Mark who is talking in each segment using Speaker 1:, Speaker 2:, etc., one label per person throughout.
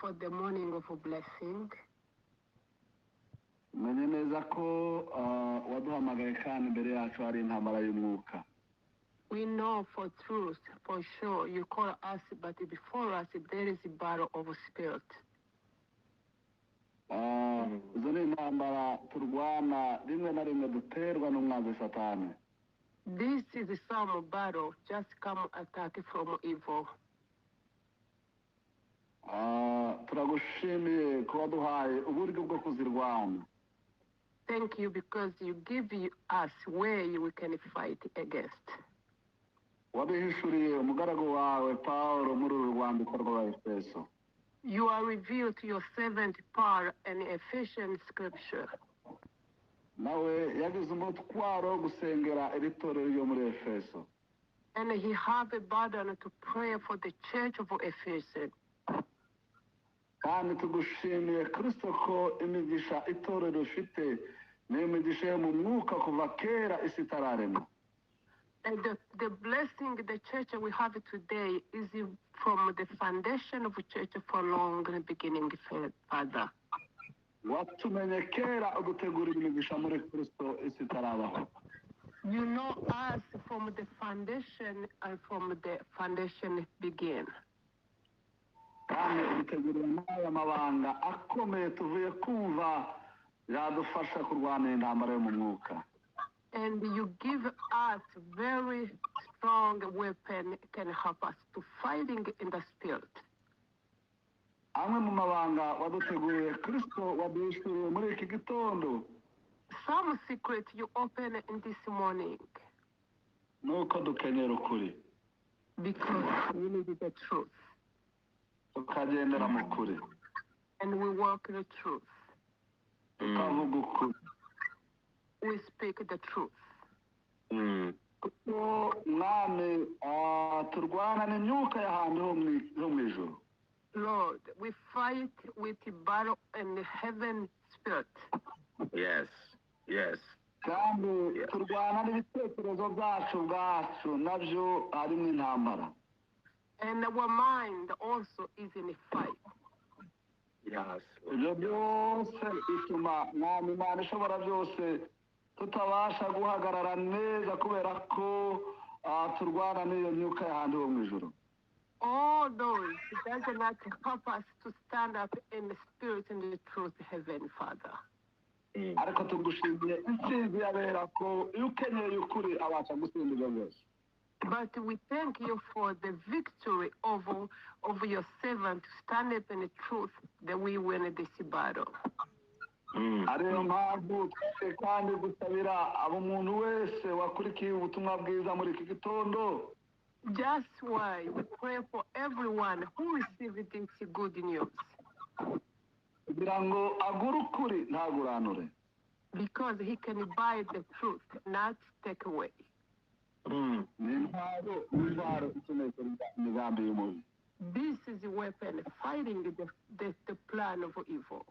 Speaker 1: for the morning of blessing.
Speaker 2: Menye neza ko waduhamagaye kandi imbere yacu hari intambara y'umwuka.
Speaker 1: We know for truth, for sure, you call us, but before us there is a battle of spirit.
Speaker 2: Izo ni intambara turwana rimwe na rimwe duterwa n'umwanzi Satani.
Speaker 1: This is some battle just come attack from evil.
Speaker 2: Turagushimiye kuba duhaye uburyo bwo kuzirwana.
Speaker 1: Thank you because you give us way we can fight against.
Speaker 2: Wabihishuriye umugaragu wawe Pawulo muri uru rwandiko rw'Abaefeso.
Speaker 1: You are revealed to your servant Paul in Ephesians scripture.
Speaker 2: Nawe yagize umutwaro wo gusengera iri torero ryo muri Efeso.
Speaker 1: And he have a burden to pray for the church of Ephesus.
Speaker 2: Kandi tugushimiye Kristo ko imigisha itorero rifite ni imigisha yo mu mwuka kuva kera isi itararemwa.
Speaker 1: And the blessing the church we have today is from the foundation of church for long beginning, Father.
Speaker 2: Watumenye kera udutegurira imigisha muri Kristo isi itarabaho.
Speaker 1: You know us from the foundation and from the foundation begin.
Speaker 2: Kandi udutegurira n'aya mabanga akomeye tuvuye kumva yadufasha kurwana intambara yo mu mwuka.
Speaker 1: And you give us very strong weapon can help us to fighting in the spirit.
Speaker 2: Amwe mu mabanga waduteguriye Kristo waduhishuriye muri iki gitondo
Speaker 1: Some secret you open in this morning
Speaker 2: ni uko dukenyera ukuri
Speaker 1: because we need the truth
Speaker 2: tukagendera mu kuri
Speaker 1: and we walk the truth.
Speaker 2: Tukavuga ukuri.
Speaker 1: We speak the truth.
Speaker 2: Kuko mwami turwana n'imyuka y'ahantu ho mu ijuru.
Speaker 1: Lord, we fight with the battle and the heaven spirit.
Speaker 2: Kandi turwana n'ibitekerezo byacu ubwacu nabyo harimo intambara.
Speaker 1: And our mind also is in a fight.
Speaker 2: Ibyo byose bituma mwami Imana ishobora byose tutabasha guhagarara neza kubera ko turwana n'iyo myuka y'ahantu ho mu ijuru.
Speaker 1: All those does not help us to stand up in the spirit and the truth, Heaven Father.
Speaker 2: Ariko tugushimiye intsinzi yabera ko iyo ukenyeye ukuri abasha gutsinda ibyo byose.
Speaker 1: But we thank you for the victory over your servant to stand up in the truth that we win this battle.
Speaker 2: Ariyo mpamvu twese kandi gusabira abo umuntu wese wakurikiye ubutumwa bwiza muri iki gitondo
Speaker 1: That's why we pray for everyone who received this good news.
Speaker 2: Kugira ngo agure ukuri ntaguranure.
Speaker 1: Because he can buy the truth, not take away.
Speaker 2: Ni intwaro ikeneye imigambi y'umubi.
Speaker 1: This is a weapon fighting the plan of evil.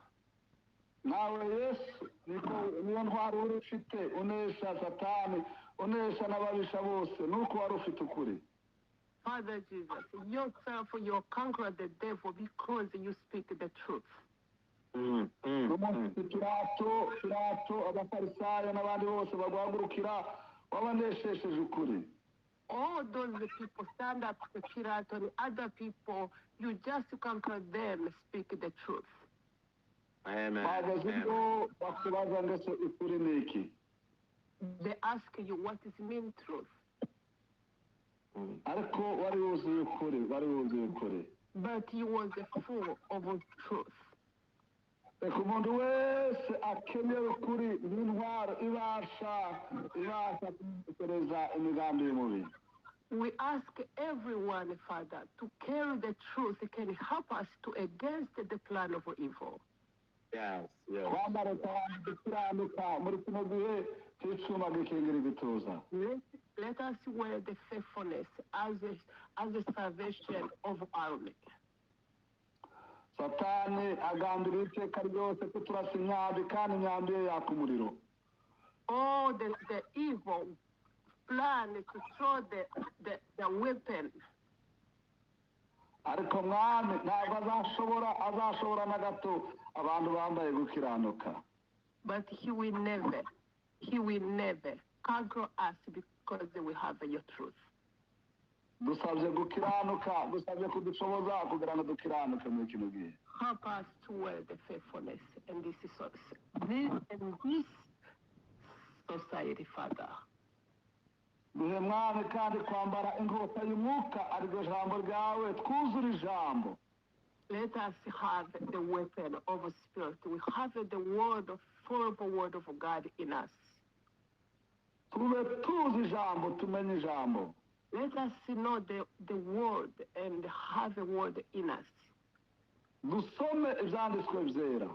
Speaker 2: Nawe Yesu niko niyo ntwaro wari ufite unesha Satani unesha n'ababisha bose nuko wari ufite ukuri.
Speaker 1: Father Jesus, yourself, you conquer the devil because you speak the truth.
Speaker 2: N'umunsi Pilato abafarisayo n'abandi bose baguhagurukira wabaneshesheje ukuri.
Speaker 1: All those people stand up to Pilate and other people, you just conquer them, speak the truth.
Speaker 3: Amen.
Speaker 2: Bahagaze
Speaker 3: Amen.
Speaker 2: Ubwo bakubaza ndetse ukuri ni iki?
Speaker 1: They ask you what is mean truth.
Speaker 2: Ariko wari wuzuye ukuri wari wuzuye ukuri.
Speaker 1: But he was full of truth.
Speaker 2: Reka umuntu wese akenyera ukuri nk'intwaro ibasha gutekereza imigambi y'umubiri.
Speaker 1: We ask everyone, Father, to carry the truth can help us to against the plan of evil.
Speaker 2: Twambare cyane gukiranuka muri kino gihe cy'icyuma gikingira igituza.
Speaker 1: Let us wear the faithfulness as a salvation of army.
Speaker 2: Satani agambiriye iteka ryose kuturasa imyambi kandi imyambi ye yaka umuriro.
Speaker 1: All the evil plan to throw the weapon.
Speaker 2: Ariko mwami, ntabwo azashobora, azashobora na gato abantu bambaye gukiranuka.
Speaker 1: But he will never conquer us because we have your truth.
Speaker 2: Dusabye gukiranuka, dusabye kudushoboza kugira ngo dukiranuke muri kino gihe.
Speaker 1: Help us to wear the faithfulness in this society, Father.
Speaker 2: Duhe mwami kandi kwambara inkota y'umwuka, ariryo jambo ryawe, twuzure ijambo.
Speaker 1: Let us have the weapon of spirit. We have the word of full word of God in us.
Speaker 2: Tube tuzi ijambo, tumenye ijambo.
Speaker 1: Let us know the word and have a word in us.
Speaker 2: Dusome ibyanditswe byera.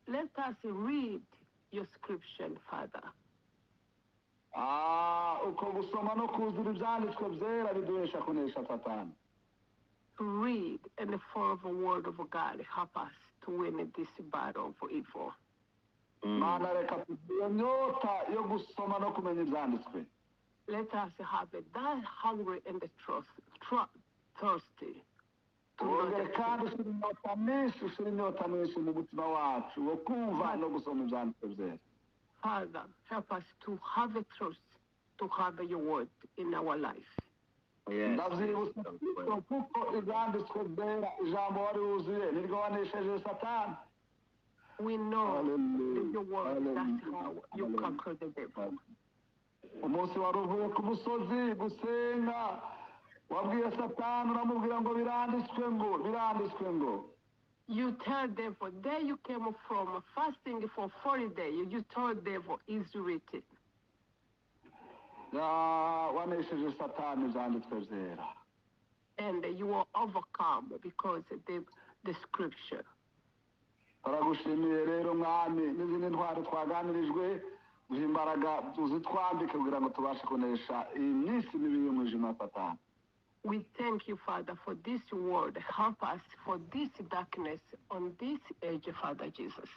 Speaker 1: Let us read your scripture, Father.
Speaker 2: Ah, uko gusoma no kuzura ibyanditswe byera biduhesha kunesha Satani.
Speaker 1: To read and follow the word of God help us to win this battle for evil.
Speaker 2: Mana, reka tugire iyo nyota yo gusoma no kumenya ibyanditswe.
Speaker 1: Let us have that hungry and the thirsty to know
Speaker 2: Wongere
Speaker 1: the
Speaker 2: kandi
Speaker 1: truth.
Speaker 2: ushyira inyota myinshi, ushyira inyota myinshi mu mutima wacu wo kumva no gusoma ibyanditswe byera.
Speaker 1: Father, help us to have a thirst to have your word in our life.
Speaker 2: Ndabyibutsa Kristo, kuko ibyanditswe byera, ijambo wari wuzuye, niryo wanesheje Satani.
Speaker 1: We know
Speaker 2: Hallelujah.
Speaker 1: your word, that's how you
Speaker 2: Hallelujah.
Speaker 1: conquer the devil.
Speaker 2: Umunsi wari uvuye ku musozi gusenga, wabwiye Satani, uramubwira ngo biranditswe ngo, biranditswe ngo.
Speaker 1: You tell devil, there you came from fasting for 40 days. You told devil, is written.
Speaker 2: Ya, wanesheje Satani ibyanditswe byera.
Speaker 1: And you will overcome because the scripture.
Speaker 2: Turagushimiye rero mwami, n'izindi ntwaro twaganirijwe, duha imbaraga, uzitwambike kugira ngo tubashe kunesha iyi minsi mibi y'umwijima wa Satani.
Speaker 1: We thank you, Father, for this word. Help us for this darkness on this age, Father Jesus.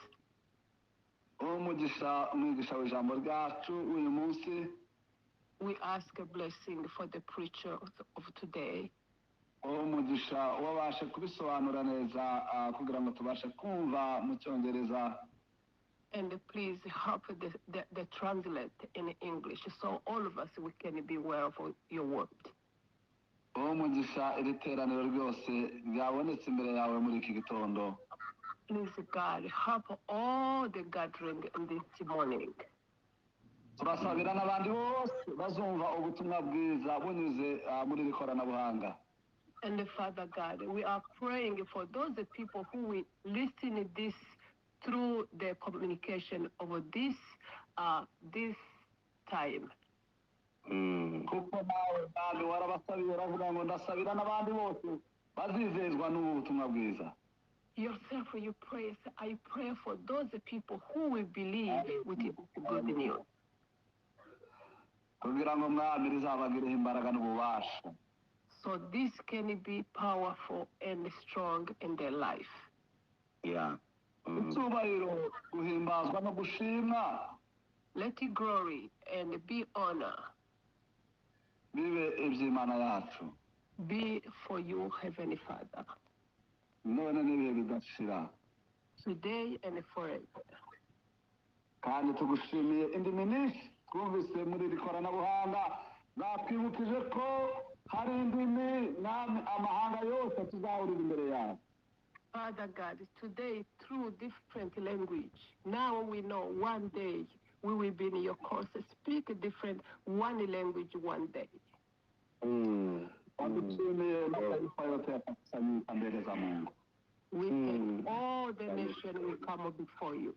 Speaker 2: Umugisha umwigisha w'ijambo ryacu uyu munsi.
Speaker 1: We ask a blessing for the preacher of today.
Speaker 2: Umugisha wabashe kubisobanura neza, kugira ngo tubashe kumva mu Cyongereza.
Speaker 1: And please help the translate in English so all of us we can be well for your word.
Speaker 2: Umugisha iri teraniro ryose ryabonetse imbere yawe muri iki gitondo.
Speaker 1: Please, God, help all the gathering in this morning.
Speaker 2: Turasabira n'abandi bose bazumva ubutumwa bwiza bunyuze muri iri koranabuhanga.
Speaker 1: And Father God, we are praying for those people who will listen this through the communication of this time.
Speaker 2: Kuko nawe mwami warabasabiye, uravuga ngo ndasabira n'abandi bose bazizezwa n'ubu butumwa bwiza.
Speaker 1: Yourself, you pray, say, I pray for those people who will believe with this good news.
Speaker 2: Kugira ngo mwami rizabagireho imbaraga n'ububasha.
Speaker 1: So this can be powerful and strong in their life.
Speaker 2: Icyubahiro, guhimbazwa no gushimwa
Speaker 1: Let it glory and be honor
Speaker 2: bibe iby'Imana yacu
Speaker 1: be for you, Heavenly Father,
Speaker 2: none n'ibihe bidashira.
Speaker 1: Today and forever.
Speaker 2: Kandi tugushimiye indimi nyinshi twumvise muri iri koranabuhanga, zatwibukije ko hari indimi mwami amahanga yose tuzahurira imbere yawe.
Speaker 1: Father God, today through different language, now we know one day we will be in your course, speak different one language one day.
Speaker 2: Wadushimiye mataifa yote yatakusanyika mbele za Mungu.
Speaker 1: We thank all the nation will come before you.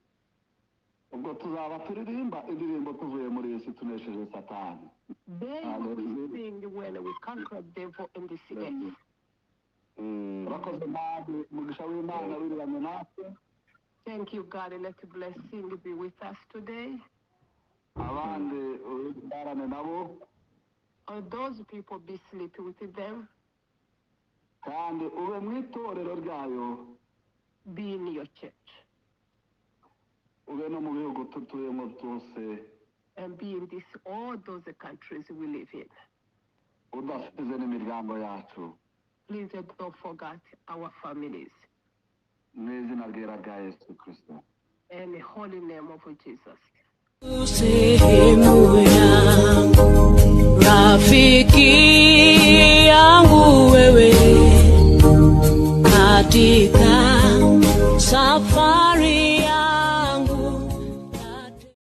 Speaker 2: Ubwo tuzaba turirimba indirimbo tuvuye muri iyi si tunesheje Satani.
Speaker 1: They will
Speaker 2: Hallelujah.
Speaker 1: Sing when we conquer devil in this earth.
Speaker 2: Urakoze mwami, umugisha w'Imana wiriranye natwe.
Speaker 1: Thank you, God. Let the blessing be with us today.
Speaker 2: Abandi ubarane nabo.
Speaker 1: All those people be sleep with them.
Speaker 2: Kandi ube mu itorero ryayo.
Speaker 1: Be in your church.
Speaker 2: Ube no mu bihugu tutuyemo byose.
Speaker 1: And be in this all those countries we live in.
Speaker 2: Udasize n'imiryango yacu.
Speaker 1: Please don't forget our families.
Speaker 2: Mu izina ryera rya Yesu Kirisito.
Speaker 1: In the holy name of Jesus.
Speaker 4: Sehemu yangu, rafiki yangu wewe, katika